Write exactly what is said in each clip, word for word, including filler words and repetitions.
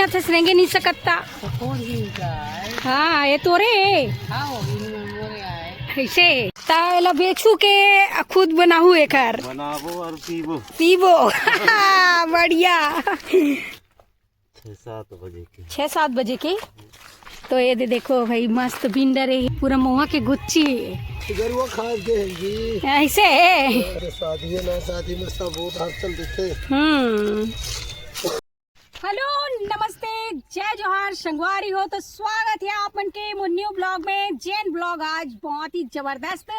थे रेंगे नहीं सकता। हाँ, ये तोरे। हाँ, वो इनमें मोरे आए। ऐसे। ता एला बेचू के खुद बनाहू एकर। बनाबो और पीबो। पीबो। बढ़िया। छः सात बजे के। छः सात बजे के। तो ये दे देखो भाई, मस्त बिंडर है, पूरा महुआ के गुच्ची। गरुआ खाद के है जी। ऐसे है। अरे शादी है ना, शादी में सब बहुत हड़ताल देते। हम्म। हेलो, नमस्ते, जय जोहार, संगवारी हो। तो स्वागत है आप मन के मोर न्यू ब्लॉग में। जेन ब्लॉग आज बहुत ही जबरदस्त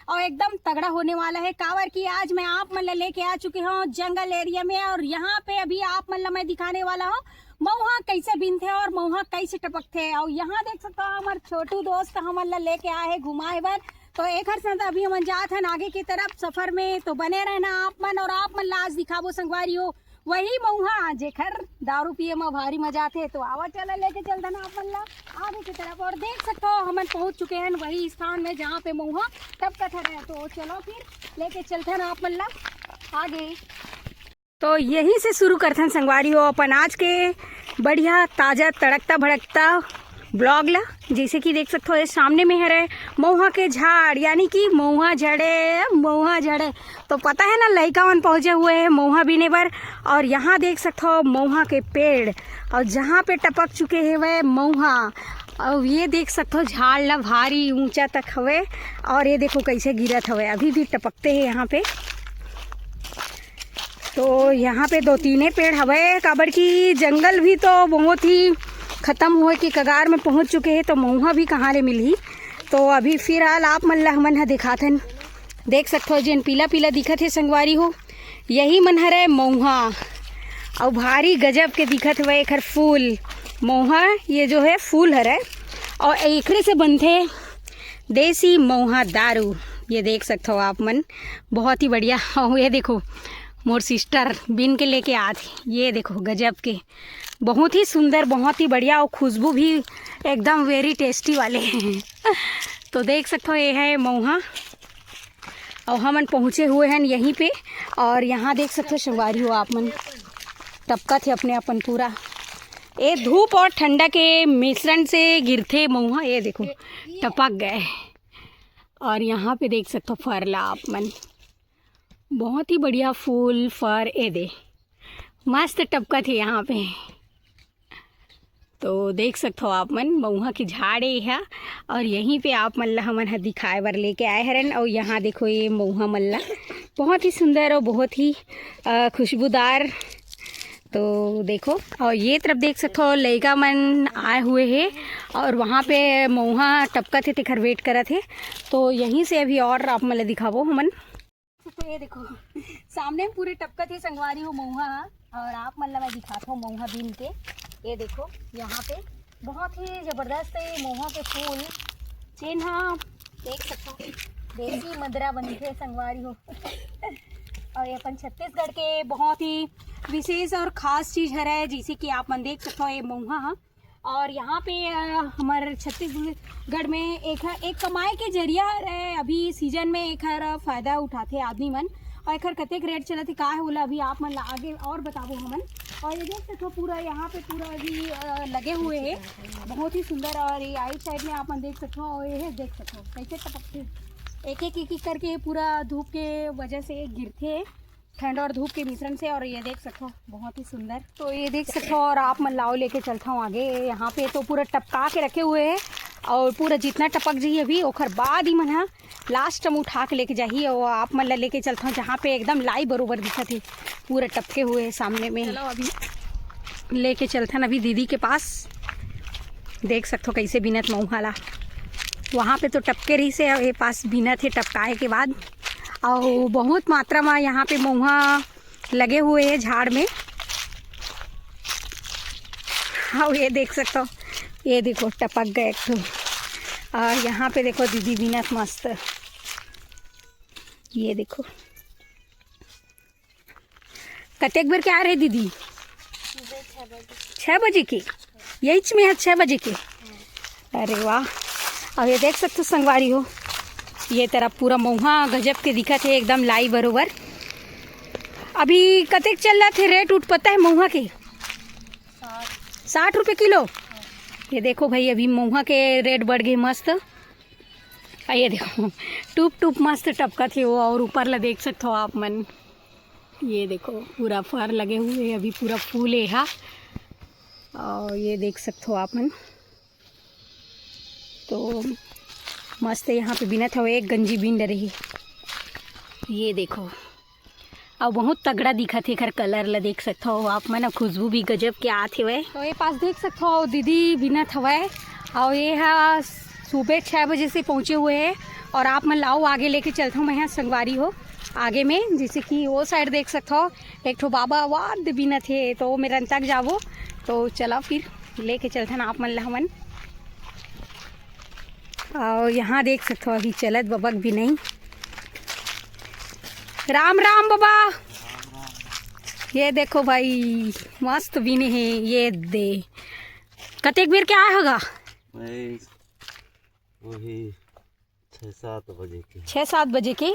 और एकदम तगड़ा होने वाला है, काबर कि आज मैं आप मन ला लेके आ चुके हूँ जंगल एरिया में। और यहाँ पे अभी आप मन ला मैं दिखाने वाला हूँ मऊहा कैसे बिनथे और मऊहा कैसे टपकथे। और यहाँ देख सकते हो, हमारे छोटू दोस्त हमन ला लेके आए हैं घुमाए बर। तो एकर साथ अभी हमन जात हन आगे की तरफ सफर में, तो बने रहना आप मन। और आप मन ला आज दिखाबो संगवारी हो वही मऊहा जेकर दारू पिए म भारी मजा आथे। तो आवा, चला, लेके चलथन आप मन ला आगे की तरफ। और देख सकते हो, हमन पहुंच चुके हैं वही स्थान में जहाँ पे मऊहा टपकत हरे। तो चलो फिर लेके चलथन आप मन ला आगे। तो यहीं से शुरू करथन संगवारी हो अपन आज के बढ़िया ताजा तड़कता भड़कता ब्लॉग ला। जैसे कि देख सकते हो, ये सामने में हरे मऊहा के झाड़, यानी कि मऊहा झड़े, मऊहा झड़े। तो पता है ना, लइका मन पहुँचे हुए हैं मऊहा बीने बर। और यहाँ देख सकते हो मऊहा के पेड़, और जहाँ पे टपक चुके हैं वह मऊहा। और ये देख सकते हो, झाड़ ला भारी ऊंचा तक हवे, और ये देखो कैसे गिरत हवे, अभी भी टपकते हैं यहाँ पे। तो यहाँ पे दो तीने पेड़ हवे, काबर की जंगल भी तो बहुत ही खत्म हुए के कगार में पहुँच चुके हैं, तो मऊहा भी कहाँ ले मिलही। तो अभी फिलहाल आप मन ला हमन ह दिखाथन। देख सकथो, जेन पीला पीला दिखत हे संगवारी हो, यही मन हरे मऊहा। अउ भारी गजब के दिखत हवे एखर फूल। मऊहा ये जो है फूल हरे, और एकरे से बनथे देसी मऊहा दारू। ये देख सकथो आप मन, बहुत ही बढ़िया। और ये देखो, मोर सिस्टर बिन के लेके आत हे। ये देखो, गजब के, बहुत ही सुंदर, बहुत ही बढ़िया, और खुशबू भी एकदम वेरी टेस्टी वाले। तो देख सकथो, ये है मऊहा, और हमन पहुँचे हुए हैं यहीं पे। और यहाँ देख सकथो, संगवारी हो आप मन, टपकत हे अपने अपन पूरा। ये धूप और ठंडा के मिश्रण से गिरथे मऊहा। ये देखो, टपक गए। और यहाँ पे देख सकथो फर ला आप मन, बहुत ही बढ़िया फूल फर, ए दे मस्त टपकत हे यहाँ पे। तो देख सकथो आप मन, मऊहा के झाड़ ए हा, और यहीं पे आप मन ला हमन ह दिखाए बर लेके आए हरन। और यहाँ देखो, ये मऊहा मन ला बहुत ही सुंदर और बहुत ही, अ, खुशबूदार। तो देखो, और ये तरफ देख सकथो, लइका मन आए हुए हे और वहाँ पे मऊहा टपकत हे, तेखर वेट करत हे। तो यहीं से अभी और आप मन ला दिखाबो हमन। तो ये देखो, सामने में पूरे टपकत हे संगवारी हो मऊहा ह। और आप मन ला मैं दिखात हूँ मऊहा बीन के। ये देखो, यहाँ पे बहुत ही जबरदस्त ये मऊहा के फूल, जेन हा देख सकथो, देसी मदरा बनथे संगवारी हो। और ये अपन छत्तीसगढ़ के बहुत ही विशेष और खास चीज हरे, जिसे कि आप मन देख सकथो, ये मऊहा ह। और यहाँ पे, अ, हमर छत्तीसगढ़ में एक, एक कमाए के जरिया हरे। अभी सीजन में एखर फायदा उठाथे आदमी मन। और एखर कतेक रेट चलत हे, का हे, ओला अभी आप मन ला आगे और बताबो हमन। और ये देख सकथो, पूरा यहाँ पे पूरा अभी, अ, लगे हुए हे, बहुत ही सुंदर। और ये आइट साइड में आप मन देख सकथो, और ये हे, देख सकथो कैसे टपकथे, एक एक, एक एक करके पूरा धूप के वजह से गिरथे। ठंड और धूप के मिश्रण से। और ये देख सकथो, बहुत ही सुंदर। तो ये देख सकथो, और आप मन ला लेके चलता हूँ आगे। यहाँ पे तो पूरा टपका के रखे हुए हैं, और पूरा जितना टपक जाही अभी, ओखर बाद ही मन ह लास्ट में उठा के लेके जाही, और आप मन ला लेके चलता हूँ जहाँ पे एकदम लाई बरोबर दिखत हे, पूरा टपके हुए है सामने में। चलो, अभी लेके चलथन अभी दीदी के पास। देख सकथो कैसे बिनत मऊहा ला। वहाँ पे तो टपके रहिसे, ये पास बिनत हे टपकाए के बाद। और बहुत मात्रा में यहाँ पे मऊहा लगे हुए हैं झाड़ में। हाँ, ये देख सकते हो, ये देखो टपक गए एक ठो। और यहाँ पे देखो दीदी बिनत मस्त, ये देखो। कतेक बेर के आ रहे दीदी? छः बजे के? यही में है, छः बजे के? अरे वाह। अब ये देख सकते हो संगवारी हो, ये तरफ पूरा मऊहा गजब के दिखत हे, एकदम लाई बरोबर। अभी कतेक चल रहा थे रेट उठ, पता है मऊहा के? साठ। साठ रुपये किलो। ये देखो भाई, अभी महुआ के रेट बढ़ गए मस्त। आ, ये देखो, टूप टूप मस्त टपकत हे वो, और ऊपर ला देख सकत हो आप मन। ये देखो, पूरा फर लगे हुए हे, अभी पूरा फूल हे हा। और ये देख सकत हो आप मन, तो मस्त यहाँ पे बिनत हवे, एक गंजी बिन डरे हे। ये देखो, अउ बहुत तगड़ा दिखत हे एकर कलर ला, देख सकत हो आप मन। अउ खुशबू भी गजब के आत हेवय। तो ये पास देख सकत हो, दीदी बिनत हवय, अउ ये हा सुबह छः बजे से पहुँचे हुए हे। और आप मन ला आगे लेके चलत हूँ मैं यहाँ संगवारी हो आगे में, जैसे कि वो साइड देख सकत हो, एक ठो बाबा वाद बिनत हे, तो वो मेरन तक जाबो। तो चला फिर लेके चलथन आप मन ला हमन। अउ यहाँ देख सकत हो, अभी चलत बबक भी नहीं। राम राम बाबा। ये देखो भाई, मस्त बिने हे। ये दे, कतेक बेर के आए होगा? मैं वही छः सात बजे के। छः सात बजे के।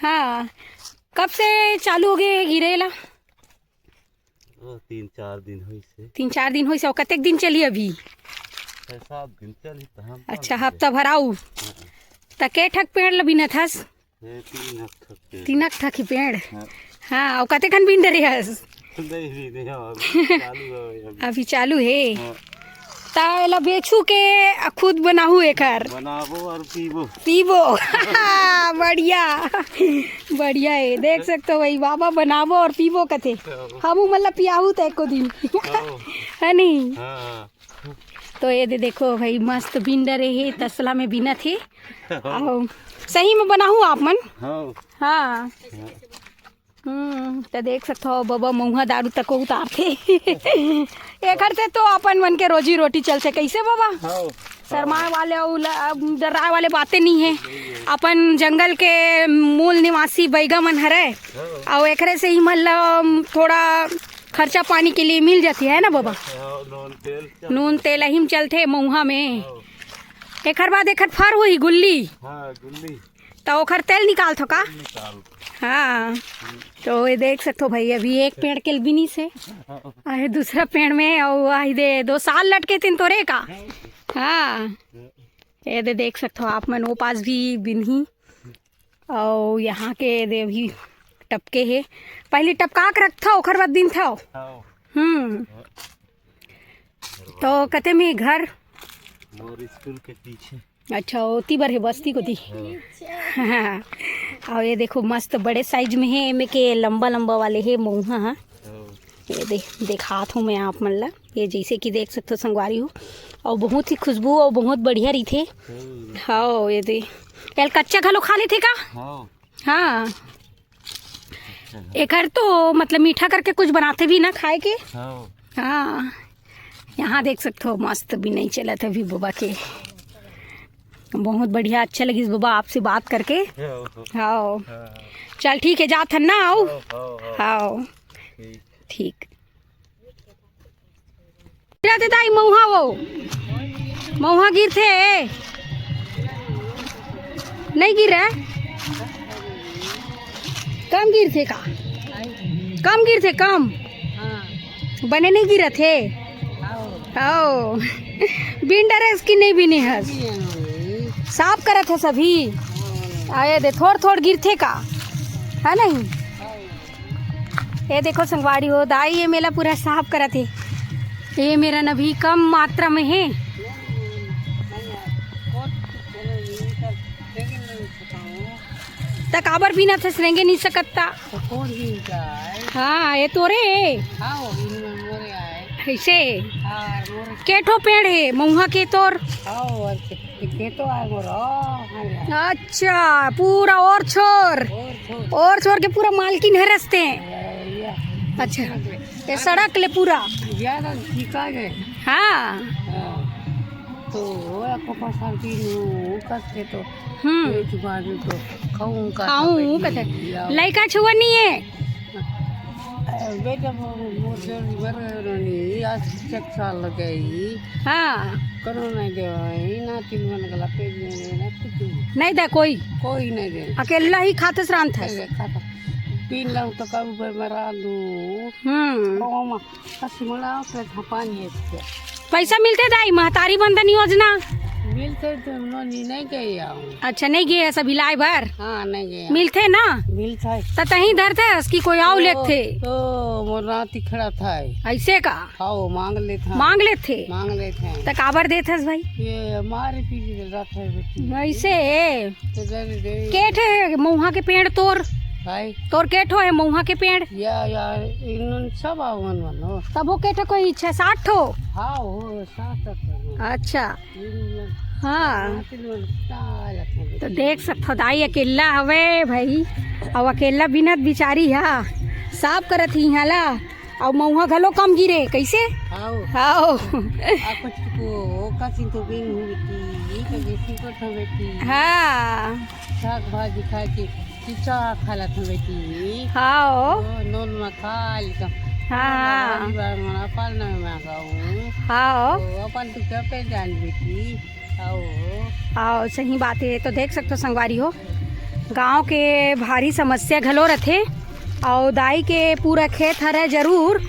हाँ, कब से चालू हो गए गिरे ला? ओ, तीन चार दिन होइस हे। तीन चार दिन होइस हे। अउ कतेक दिन चली अभी? छः सात दिन चली, तो हम अच्छा, कम हफ्ता भर आऊ। हाँ। त के ठक पेड़ ल बिनत हस? ये तीन ठक पेड़। तीन ठक ही पेड़। हाँ। हाँ, अउ कतेकन बिन डरे हस? नहीं, नहीं, नहीं, अभी चालू है अभी। अभी चालू हे। हाँ। त एला बेचू के खुद बनाहू एकर? बनाबो और पीबो। पीबो। बढ़िया, बढ़िया हे। देख सकत हो भाई, बाबा बनाबो और पीबो कथे। हाँ। हमू मन ला पियाहू त एको दिन। हाँ। है नहीं? हाँ, हाँ। तो ये दे देखो भाई, मस्त बिन डरे हे, तसला में बिनत हे। हाँ। अउ सही में बनाहू आप मन? हाँ। हाँ। हाँ। हम्म, त देख सकत हो, बबा महुआ दारू तको उतारथे। एखर से तो अपन मन के रोजी रोटी चलथे, कैसे बबा? हाँ। शरमाए वाले अउ ल-, अब डराए वाले बातें नहीं है। अपन जंगल के मूल निवासी बैगा मन हरे, हाँ। अउ एकरे से ही मन ला थोड़ा खर्चा पानी के लिए मिल जाती है ना बबा? हाँ, नून तेल चल- नून तेल अहिम चलथे महुआ में। हाँ। एखर बाद एखर फर होही गुल्ली। हाँ, गुल्ली। त ओखर तेल निकालथो का? निकाल। हाँ। तो ये देख सकत हो भाई, अभी एक पेड़ के बिनिस हे। हाँ। आहे दूसरा पेड़ में, अउ आहे दे दो साल लटके थिन तोरे का? हाँ। ये दे देख सकत हो आप मन, वो पास भी बिनही। अउ यहाँ के दे अभी टपके हे। पहली टपका के रखथो, ओखर बाद बिनथो। हाँ। हम्म। तो कते में घर? मोर स्कूल के पीछे। अच्छा, ओती बर हे बस्ती कोती। हाँ। अउ ये देखो, मस्त बड़े साइज में हे, एमे के लंबा लंबा वाले हे मउहा ह। हाँ। ये दे, देखात हूँ मैं आप मन ला। ये जैसे कि देख सकत हो संगवारी हो, अउ बहुत ही खुशबू अउ बहुत बढ़िया रहिथे। हाँ। हाँ, ये दे, एल कच्चा घलो खा लेथे का? हाँ। हाँ। एकर तो मतलब मीठा करके कुछ बनाथे भी ना खाए के। हाँ। हाँ, यहाँ देख सकत हो, मस्त बिनई चलत हे अभी बबा के। बहुत बढ़िया, अच्छा लगिस बबा आपसे बात करके। हाँ। हाँ। चल ठीक हे, जात हन ना, आओ। हाँ, हाँ, हाँ। हाँ। ठीक। ठीक। गिरथे दाई मउहा वो, मउहा गिरथे, नहीं गिरे, कम गिरथे का, कम गिरथे, कम, बने नहीं गिरथे। आओ, बिन डरे हस कि नहीं बिने हस? साफ करत हस अभी। आए दे, थोड़ थोड़ गिरथे का, है नहीं? ये देखो संगवारी हो, दाई ये मेला पूरा साफ करत हे। ये मेरन अभी कम मात्रा में हे। त काबर बिनत हस, रेंगे नहीं सकत ता? तो कौन दिन का है? हाँ, ये तोरे हे। हाँ, वो दिन में मोरे आए। ऐसे? हाँ, मोरे। के ठो पेड़ हे मउहा के तोर? हाँ, और के, के तो आए मोर, हाँ, हाँ, यार। अच्छा, पूरा और छोर। और छोर। और छोर के पूरा मालकिन हे रस्ते। या, या। अच्छा, ये सड़क ले पूरा। ज्यादा बिका गए। हाँ। हाँ। तो वो आपको पसंद की नहीं, वो करते तो हम्म। एक बार तो खाऊं का खाऊं, खावे वो की, कथे। या। लइका छुआ नहीं है। बेटा, वो, वो जो बर नहीं, आज चेक साल गई। हाँ। करो नहीं देवाई, ना तीन मन गला पे नहीं, ना कुछ नहीं। नहीं दे कोई। कोई नहीं दे। अकेला ही खातस रांधस। अकेले खाता। तीन लाख तो कब मरा दू। हम्म। ओमा कसी मना के झपानी है। पैसा मिलथे दाई, महतारी बंदन योजना? मिलथे तो नोनी नहीं गए आऊँ। अच्छा, नहीं गए है सभी लाए बर? हाँ, नहीं गए। मिलथे ना? मिलथे। त तहीं धरथस कि कोई आउ तो, लेगथे? तो मोर नाती खड़ा था। ऐसे का? हाँ, मांग लेथे। मांग लेथे? मांग लेथे। त काबर देथस भाई? ये मारे पीछे रहता है बेटी। ऐसे? तो जाने दे। के ठे महुआ के पेड़ तोर? भाई। तोर के ठो है महुआ के पेड़? या, या, इन्होंने सब आवन वालो। तब वो के ठो कोई छह सात ठो? हाँ, वो सात आठ ठो। अच्छा। इन्होंने हाँ। सात इन्होंने साल अपने तो बेटी। देख सकथो दाई अकेला हवे भाई, अउ अकेला बिनत बिचारी हा साफ करत ही हाला, अउ महुआ घलो कम गिरे, कैसे? हाओ। हाओ। आ कुछ को ओका चिंतो बिन हूँ बेटी, ये तो बेटी को तो बेटी। हाँ। साग भाजी खा के चिचा खा ला था बेटी। हाओ। ओ, नून में खा ली तो। हाँ। बारी बार मना पाल ना में गाऊँ। हाओ। ओ, अपन तो क्या पे जान बेटी। हाओ। हाओ, सही बात है। तो देख सकथो संगवारी हो, गांव के भारी समस्या घलो रथे। अउ दाई के पूरा खेत हरे जरूर,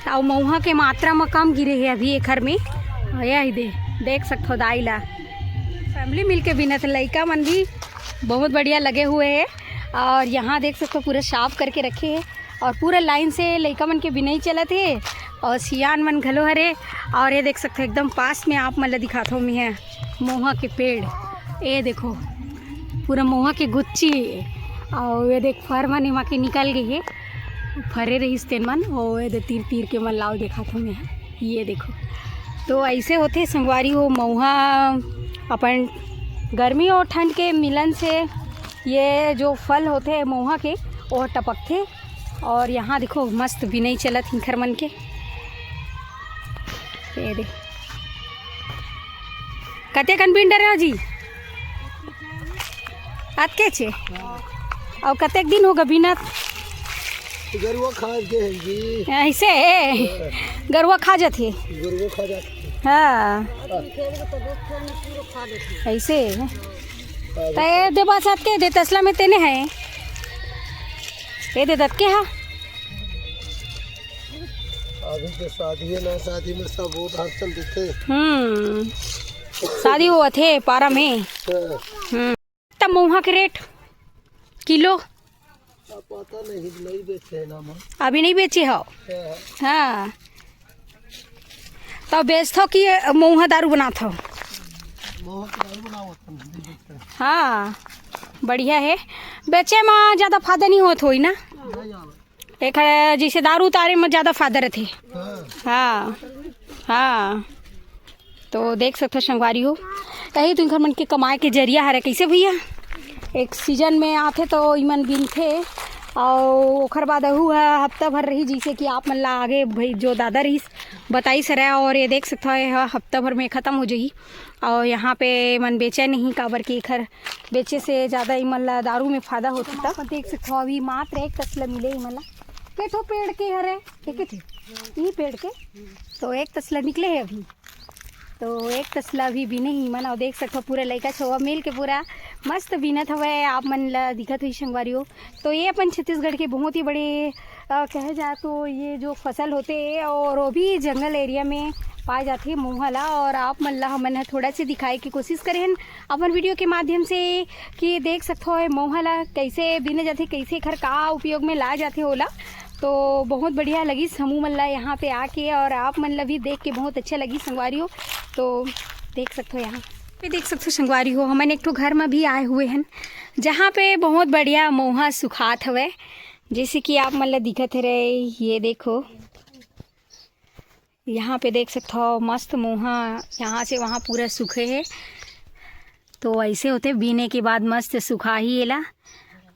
अउ महुआ के मात्रा म कम गिरे हे अभी एखर में। अउ यही दे, देख सकथो दाई ला, फैमिली मिलके बिनत, लइका मन भी बहुत बढ़िया लगे हुए हैं। और यहाँ देख सकथो पूरा साफ करके रखे हैं, और पूरा लाइन से लइका मन के बिनई चलत हे, और सियान मन घलो हरे। और ये देख सकथो एकदम पास में आप मन ला दिखाथो मैं, महुआ के पेड़, ये देखो, पूरा महुआ के गुच्ची। अउ ये देख, फर मन एमा के निकल गए हे, फरे रहिस तेन मन। ओ ये दे तीर तीर के मन लाओ देखाथो मैं, ये देखो। तो ऐसे होथे संगवारी हो, महुआ अपन गर्मी और ठंड के मिलन से ये जो फल होथे महुआ के, वो टपकथे। और यहाँ देखो, मस्त बिनई चलत हिंखर मन के। ये दे, कते कन बिन डरे हो जी? अतके छे? अउ कतेक दिन होगा बिनत? गरुआ खा के है जी। ऐसे? गरुआ खा जाथे? गरुआ खा जाथे। हाँ। ऐसे? त ये दे बस अतके दे तसला में तेने है। ये दे दतके हा। अभी के शादी है ना, शादी में सब बहुत हर चल देते। हम्म। शादी होवत हे पारा में। हाँ। हम्म। त महुआ के रेट किलो? अब पता नहीं, नहीं बेचे है ना माँ। अभी नहीं बेचे हो? हाँ। हाँ। तो बेचथो कि महुआ दारू बनाथो? महुआ के दारू बनावत हन, नहीं बेचते। हाँ, बढ़िया है। बेचे में ज्यादा फायदा नहीं होत होई ना? नहीं आवे। एखर जैसे दारू उतारे में ज्यादा फायदा रथे। हाँ। हाँ, हाँ। तो देख सकथो संगवारी हो, यही तो इनकर मन के कमाए के जरिया हरे। कैसे भैया, एक सीजन में आथे तो इमन बिनथे, और ओखर बाद अहू ह हफ्ता भर रही, जैसे कि आप मन ला आगे भाई जो दादा रहीस बताइस हरे, और ये देख सकथो ये ह हफ्ता भर में खत्म हो जाही। और यहाँ पे मन बेचे नहीं, काबर कि एखर बेचे से ज्यादा इमन ला दारू में फायदा होथे। तब देख सकथो अभी मात्र एक तसला मिले इमन ला। के ठो पेड़ के हरे? एक ही? ई पेड़ के? तो एक तसला निकले है अभी। तो एक तसला अभी बिने ही मन। और देख सकथो पूरा लइका छउवा मिल के पूरा मस्त बिनत हवय। आप मन ला दिखत होही संगवारी हो। तो ये अपन छत्तीसगढ़ के बहुत ही बड़े, अ, कहे जाए तो ये जो फसल होथे और वो भी जंगल एरिया में पाए जाथे महुआ ला। और आप मन ला हमन ह थोड़ा से दिखाए के कोशिश करे हन अपन वीडियो के माध्यम से कि देख सकथो ये महुआ ला कैसे बिने जाथे, कैसे एखर का उपयोग में लाए जाथे ओला। तो बहुत बढ़िया लगिस हमू मन ला यहाँ पे आके, और आप मन ला भी देख के बहुत अच्छा लगिस संगवारी हो। तो देख सकथो यहाँ पे, देख सकथो संगवारी हो, हमन एक ठो घर में भी आए हुए हन, जहाँ पे बहुत बढ़िया महुआ सुखात हवय, जैसे कि आप मन ला दिखत हरे, ये देखो। यहाँ पे देख सकथो मस्त महुआ यहाँ से वहाँ पूरा सूखे हे। तो ऐसे होथे, बीने के बाद मस्त सुखाही एला,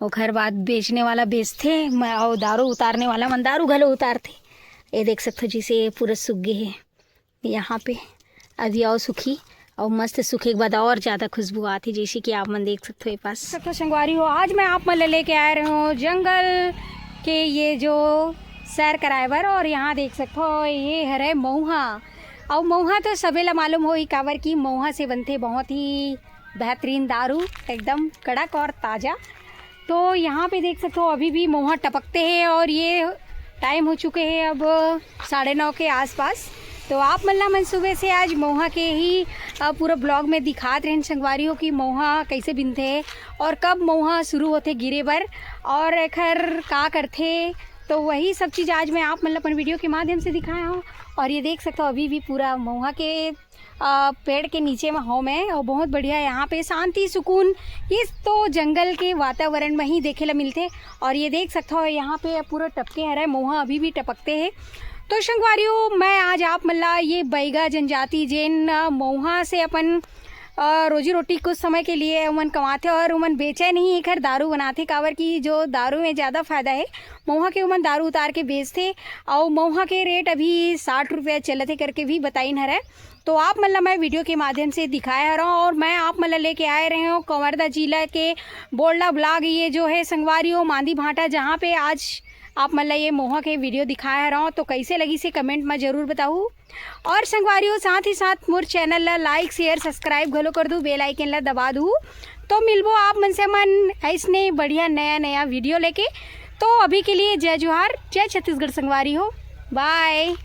ओखर बाद बेचने वाला बेचथे, म-, अउ दारू उतारने वाला मन दारू घलो उतारथे। ये देख सकथो जैसे ये पूरा सूख गे हे यहाँ पे, अभी अउ सूखी, अउ मस्त सूखे के बाद और ज्यादा खुशबू आथे, जैसे कि आप मन देख सकथो ये पास। सकथो संगवारी हो, आज मैं आप मन ला लेके आए रहे हूँ जंगल के ये जो सैर कराए बर, और यहाँ देख सकथो ये हरे महुआ। अउ महुआ तो सबे ला मालूम होही, काबर कि महुआ से बनथे बहुत ही बेहतरीन दारू, एकदम कड़क और ताजा। तो यहाँ पे देख सकते हो, अभी भी मउहा टपकते हैं और ये टाइम हो चुके हैं अब साढ़े नौ के आसपास। तो आप मन ला मन सुबह से आज मउहा के ही अ, पूरा ब्लॉग में दिखात रहेन संगवारी हो कि मउहा कैसे बिनथे और कब मउहा शुरू होथे गिरे बर और एखर का करथे। तो वही सब चीज़ आज मैं आप मन ला अपन वीडियो के माध्यम से दिखाया हूँ। और ये देख सकते हो, अभी भी पूरा मउहा के अ, पेड़ के नीचे में हूँ मैं और बहुत बढ़िया यहाँ पे शांति सुकून, ये तो जंगल के वातावरण में ही देखे ला मिलथे। और ये देख सकते हो, यहाँ पे पूरा टपके हरय, मउहा अभी भी टपकते हैं। तो संगवारी हो, मैं आज आप मन ला ये बैगा जनजाति जेन अ, मउहा से अपन अ, रोजी रोटी कुछ समय के लिए उमन कमाथे और उमन बेचे नहीं, एखर दारू बनाथे, काबर कि जो दारू में ज़्यादा फायदा है, मउहा के उमन दारू उतार के बेचथे। और मउहा के रेट अभी साठ रुपया चलत हे करके भी बताइन हरय। तो आप मन ला मैं वीडियो के माध्यम से दिखाए हरव और मैं आप मन ला लेके आए रहे हूँ कवर्धा जिला के बोड़ला ब्लॉग, ये जो है संगवारी हो मांदी भाटा, जहाँ पे आज आप मन ला ये मउहा के वीडियो दिखाए हरव। तो कैसे लगिस हे कमेंट में जरूर बताहू। और संगवारी हो, साथ ही साथ मोर चैनल ला लाइक, शेयर, सब्सक्राइब घलो कर दू, बेल आइकन ला दबा दू। तो मिलबो आप मन से मन ऐसने बढ़िया नया नया वीडियो लेके। तो अभी के लिए जय जोहार, जय छत्तीसगढ़ संगवारी हो, बाय।